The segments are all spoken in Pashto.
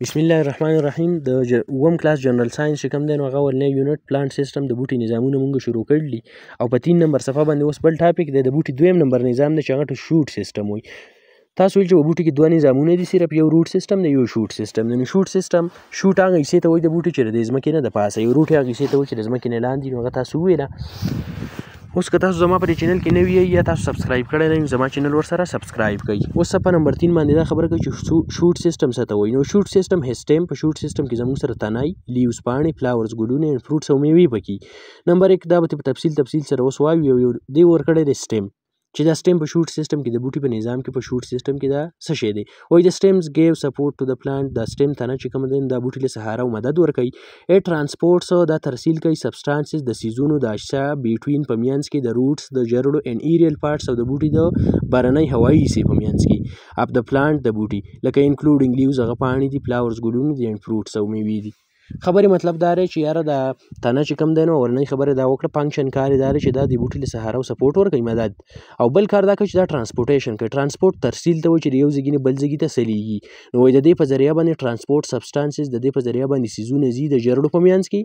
بسم الله الرحمن الرحیم. د اووم کلاس جنرال ساينس چې کوم دی، نو هغه اولنی یونټ پلانټ سیستم، د بوټي نظامونه مونږ شروع کړل دي او په 3 نمبر صفحه باندې اوس بل ټاپک دی، د بوټي دویم نمبر نظام دی چې هغه ته شوټ سیستم وایي. تاسو ویل چې په بوټي کې دوه نظامونه دي صرف، یو روټ سیستم دی، یو شوټ سیستم دی. نو شوټ سیستم، شوټ هغه حصې ته وایي د بوټي چې د ځمکې نه د پاسه، یو روټ هغه حصې ته وایي چې د ځمکې نه لاندې. نو هغه تاسو وویله. اوس که تاسو زما په دې چینل کې نوي یئ یا تاسو سبسکرایب کړی نه وي، زما چینل ورسره سبسکرایب کړئ. اوس صفحه نمبر 3 باندې دا خبره کوي چې شوټ سیستم څه ته وایي. نو شوټ سیستم هیز سټیم، په شوټ سیستم کې زموږ سره تنای، لیوز پاڼې، فلاورز ګلونه اینډ فروټس او میوې پکې. نمبر 1، دا به په تفصیل تفصیل سره اوس وایو. یو یو دی ورکړی دی سټیم، چې دا سټیم په شوټ سیستم کې د بوټي په نظام کې په شوټ سیستم کې دا څه شی دی. وایي د stems give support to the plant، دا سټیم تنه چې کوم دی دا بوټي له سهاره او مدد ورکوي. ای ترانسپورټس، دا ترسیل کوي سبسټانسز د سیزونو د اشیاء بیټوین په مینځ کې د روټس د جرړو اینډ ایریل پارټس او د بوټي د برنۍ هوایي حصې په مینځ کې اپ د پلانټ د بوټي، لکه انکلوډینګ لیوز هغه پاڼې دي، فلاورز ګلونه دي اینډ فروټس او میوې دي. خبرې مطلب دا دی چې یاره دا تنه چې کوم دی، نو اولنۍ خبره دا وکړه، فنکشن کار یې دا دی چې دا د بوټي له سهاره او سپورټ ورکوي، مدد، او بل کار دا کوي چې دا ترانسپورټیشن کوي. ترانسپورټ ترسیل ته وایي چې د یو ځای نه بل ځای ته سلیږي. نو وایي د دې په ذریعه باندې ترانسپورټ سبسټانسز، د دې په ذریعه باندې څیزونه ځي د جرړو په مینځ کې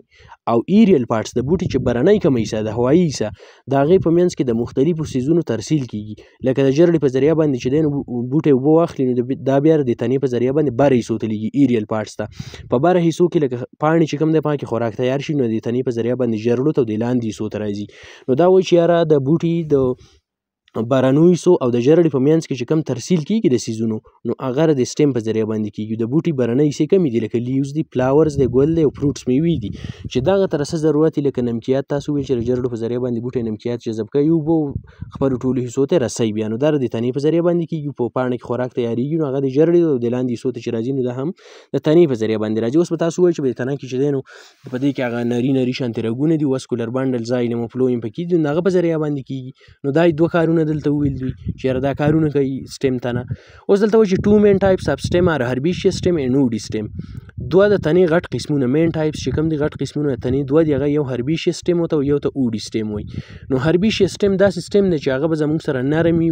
او ایریل پارټس د بوټي چې برنۍ کومه حصه ده، هوایي حصه، د هغې په مینځ کې د مختلفو څیزونو ترسیل کیږي. لکه د جرړې په ذریعه باندې چې دی نو بوټی اوبه واخلي، نو دا بیا د تنې په ذریعه باندې بره حصو ته لیږي، ایریل پارټس ته. په بره حصو کې لکه پاڼې چې کوم دی پاکې خوراک تیار شي، نو د تنې په ذریعه باندې جرړو ته او د لاندې حصو ته راځي. نو دا وایي چې یاره د بوټي د بارانو حصو او د جرړې په مینځ کې چې کوم ترسیل کیږي د څیزونو، نو هغه د سټیم په ذریعه باندې کیږي. د بوټي برنۍ حصې کمې دي، لکه لیوز دي، فلاورز دی، ګل دی او فروټس میوې دي، چې دغه تر څه ضرورت لکه نمکیات. تاسو ویل چې د جرړو په ذریعه باندې بوټی نمکیات جذب کوي، اوبه خپلو ټولو حصو ته رسوي. بیا نو دا د تنې په ذریعه باندې کیږي. په پاڼه کې خوراک تیاریږي، نو هغه د جرړې او د لاندې حصو ته چې راځي، نو دا هم د تنې په ذریعه باندې راځي. اوس به تاسو ووایئ چې په تنه کې چې دی، نو په دې کې هغه نري نري شانتې رګونه دي، واسکولر بنډل، زایلم او فلویم پکې دي، نو هغه په ذریعه باندې کیږي. نو دا دوه کارونه دلته وویل دوی چې یاره دا کارونه کوي سټیم تنه. اوس دلته وایي چې ټو مین ټایپس اف سټیم ار هربیشیس سټیم اینډ ووډي سټیم. دوه د تنې غټ قسمونه، مین ټایپس چې کوم دي غټ قسمونه د تنې دوه دي، هغه یو هربیشیس سټیم ورته او یو ته ووډي سټیم وایي. نو هربیشیس سټیم داسې سټیم دی چې هغه به زموږ سره نرم وي،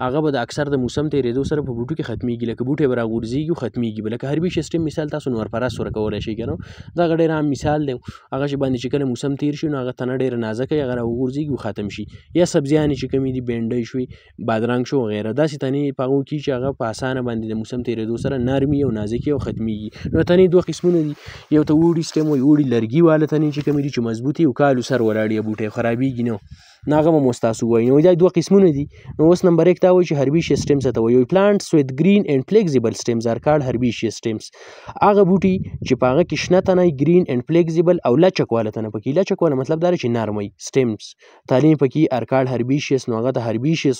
هغه به د اکثر د موسم تېرېدو سره په بوټو کې ختمیږي، لکه بوټی به راغورځېږي او ختمیږي به. لکه هربیشیس سټیم مثال تاسو نور پرست ورکولی شئ که نه، دغه ډېر عام مثال دی. هغه چې باندې چې کله موسم تېر شي، نو هغه تنه ډېره نازکه وي، هغه راوغورځېږي او ختم شي. یا سبزیانې چې کومې دي، بینډۍ شوې، بادرنګ شو وغیره، داسې تنې په هغو کې چې هغه په اسانه باندې د موسم تېرېدو سره نرمي او نازکې او ختمیږي. نو تنې دوه قسمونه دي، یو ته ووډي سټیم وایي، ووډي لرګي واله تنې چې کومې دي چې مضبوطې او کالو سر ولاړې، بوټی خرابېږي نه، نو هغه به مو ستاسو ووایي. نو دا دوه قسمونه دي. نو اوس نمبر 1 دا وایي چې هربیشیس سټیم څه ته وایي. پلانټس وذ ګرین اینډ فلیکسیبل سټیمز ار کالډ هربیشیس سټیمز. هغه بوټي چې په هغه کې شنه تنه ګرین اینډ فلیکسیبل او لچک واله تنه پکې، لچک واله مطلب دا دی چې نرم وي سټیمز تنې پکې، ار کالډ هربیشیس، نو هغه ته هربیشیس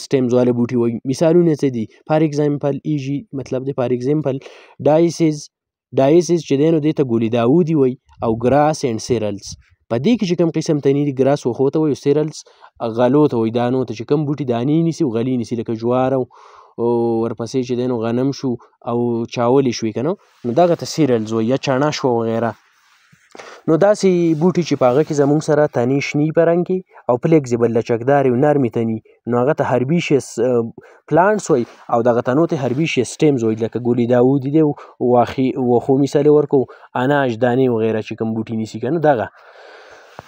سټیمز واله بوټي وایي. مثالونه څه دي؟ فار اگزامپل ایجی مطلب دی، فار اگزامپل ډایسز، ډایسز چې دی نو دې ته ګولي داودي وایي، او ګراس اینډ سیرلز. په دې کې چې کوم قسم تنې دي، ګراس وښو ته وایي، سیرلز غلو ته وایي، دانو ته، چې کوم بوټي دانې نیسي او غلې نیسي، لکه جوار او ورپسې چې دی نو غنم شو او چاولې شوې که نه، نو دغه ته سیرلز وایي، یا چڼه شوه وغیره. نو داسې بوټي چې په هغه کې زموږ سره تنې شنې په رنګ کې او فلیکسیبل لچکدارې او نرمې تنې، نو هغه ته هربیشیس پلانټس وایي، او دغه تنو ته هربیشیس سټیمز وایي، لکه ګولي داودي دی، واښو مثال یې ورکړو، اناج دانې وغیره چې کوم بوټي نیسي که نه دغه.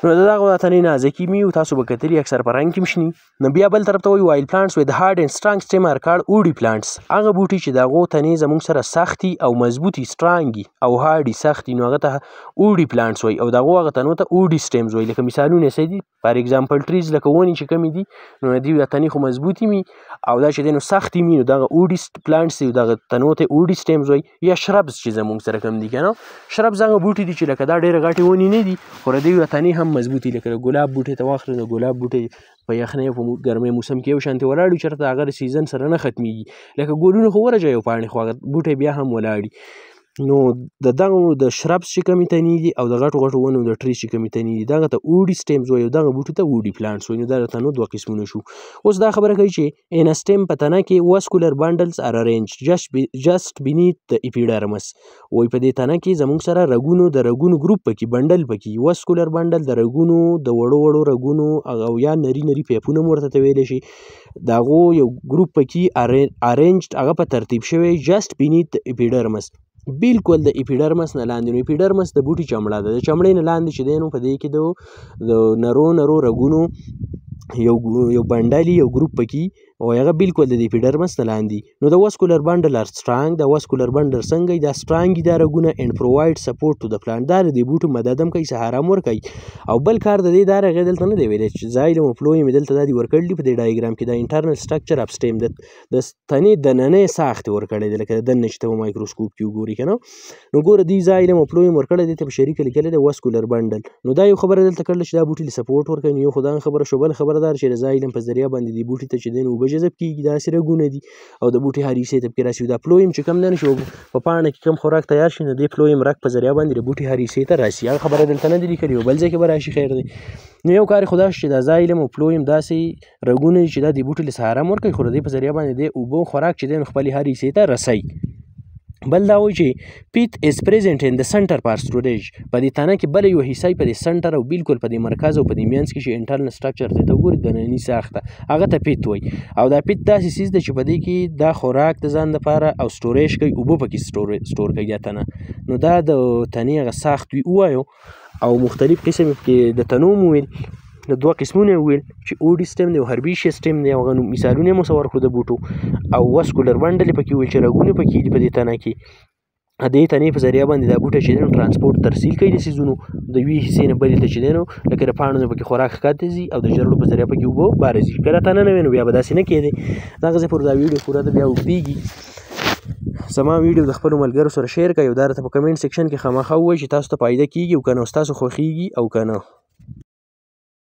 نو دغه تنې نازکې مي او تاسو به کتلي اکثر په رنګ کې هم شني. نو بیا بل طرف ته وایي وایلډ پلانټس وذ هارډ اینډ سترانګ سټیم ار کالډ ووډي پلانټس. هغه بوټي چې د هغو تنې زموږ سره سختي او مضبوطي، سترانګي او هارډي سختي، نو هغه ته ووډي پلانټس وایي، او د هغو هغه تنو ته ووډي سټیمز وایي. لکه مثالونه یې څه دي؟ فار اگزامپل ټریز، لکه ونې چې کومې دي، نو د دوی تنې خو مضبوطې وي او دا چې دی نو سختې وي، نو دغه ووډي پلانټس دي، دغه تنو ته ووډي سټیمز وایي. یا شربز چې زموږ سره کوم دي که نه، شربز هغه بوټي دي چې لکه دا ډېرې غټې ونې نه دي، خو د دوی تنې هم مضبوطې، لکه د ګلاب بوټی ته واخلې، نو ګلاب بوټی په یخنۍ او په ګرمۍ موسم کې یو شانتې ولاړ وي، چېرته هغه د سیزن سره نه ختمیږي. لکه ګلونه خو ورژوي او پاڼې، خو هغه بوټی بیا هم ولاړ وي. نو د دغو د شربس چې کومې تنې دي او د غټو غټو ونو د ټریز چې کومې تنې دي، دغه ته ووډي سټیمز وایي او دغه بوټي ته ووډي پلانټس وایي. نو دا د تنو دوه قسمونه شو. اوس دا خبره کوي چې ان سټیم په تنه کې واسکولر بنډلز ار ارینج جسټ بینیت د اپیډرمس. وایي په دې تنه کې زموږ سره رګونو د رګونو ګروپ پکې، بنډل پکې، واسکولر بنډل د رګونو د وړو وړو رګونو او یا نري نري پیپونه هم ورته ته ویلی شي، د هغو یو ګروپ پکې ارینجډ، هغه په ترتیب شوی جسټ بینیت د اپیډرمس. بالکل د اپیډرمس نه لاندې. نو اپیډرمس د بوټي چمړه ده، د چمړې نه لاندې چې دی نو په دې کې د نرو نرو رګونو یو bundle یو ګروپ پکې او هغه بالکل د اپیډرمس نه لاندې. نو د vascular bundle are strong، د vascular bundle څنګه دا strong دا رګونه and provide support to the plant، دا د بوټو مدد هم کوي، سهارا هم ورکوي. او بل کار د دې دا راغی دلته نه دی ویلی چې xylem او phloem دلته دا دي ورکړل دي په دې ډایګرام کې، دا internal structure of stem د تنې دننې ساخت یې ورکړی دی، لکه د دننه چې ته په مایکروسکوپ کې وګوري که نه. نو ګوره دی xylem او phloem ورکړی دی، ته په شریکه لیکلی دی vascular bundle. نو دا یو خبره دلته کړله چې دا بوټي له support ورکوي. نو یو خو دا خبره شو. بله خبره دا چې د xylem په ذریعه باندې دې بوټي ته چې دی نو اوبه جذب کېږي، داسې رګونه دي او د بوټي هر حصې ته پکې راسي. دا phloem چې کوم دی نو چې په پاڼه کې کوم خوراک تیار شي نو دې phloem رګ په ذریعه باندې د بوټي هر حصې ته راسي. هغه خبره دلته نه دي لیکلې، یو بل ځای کې به راشي، خیر دی. نو یو کار خو دا شو چې دا xylem او phloem داسې رګونه دي چې دا د بوټي له سهاره هم ورکوي، خو د دې په ذریعه باندې دی اوبه خوراک چې دی نو خپلې هر حصې ته رسوي. بل دا وایي چې pith is present in the center for storage، په دې تنه کې بله یوه حصه په دې center او بالکل په دې مرکز او په دې منځ کې چې internal structure ته وګوري دنني ساخته هغه ته pith وایي. او دا pith داسې څیز دی چې په دې کې دا خوراک د ځان دپاره او storage کوي، اوبه پکې store کوي دا تنه. نو دا د تنې هغه ساخت وي ووایو. او مختلف قسم یې پکې د تنو مو ویل، د دوه قسمونه یې وویل چې woody stem دی او herbaceous stem دی، او هغه مثالونه یې مو څه ورکړو د بوټو. او vascular bundle یې پکې وویل چې رګونه پکې دي په دې تنه کې، د دې تنې په ذریعه باندې دا بوټی چې دی نو transport ترسیل کوي د څیزونو د یوې حصې نه بلې ته چې دی نو لکه د پاڼو نه پکې خوراک ښکته ځي او د جرړو په ذریعه پکې اوبه باره ځي. که دا تنه نه وي نو بیا به داسې نه کېدی. دغه ځای پورې دا ویډیو پوره ده، بیا اوږدېږي. زما ویډیو د خپلو ملګرو سره share کړئ او دا راته په comment section کې خامخا ووایئ چې تاسو ته فایده کېږي او که نه، ستاسو خوښېږي او که نه.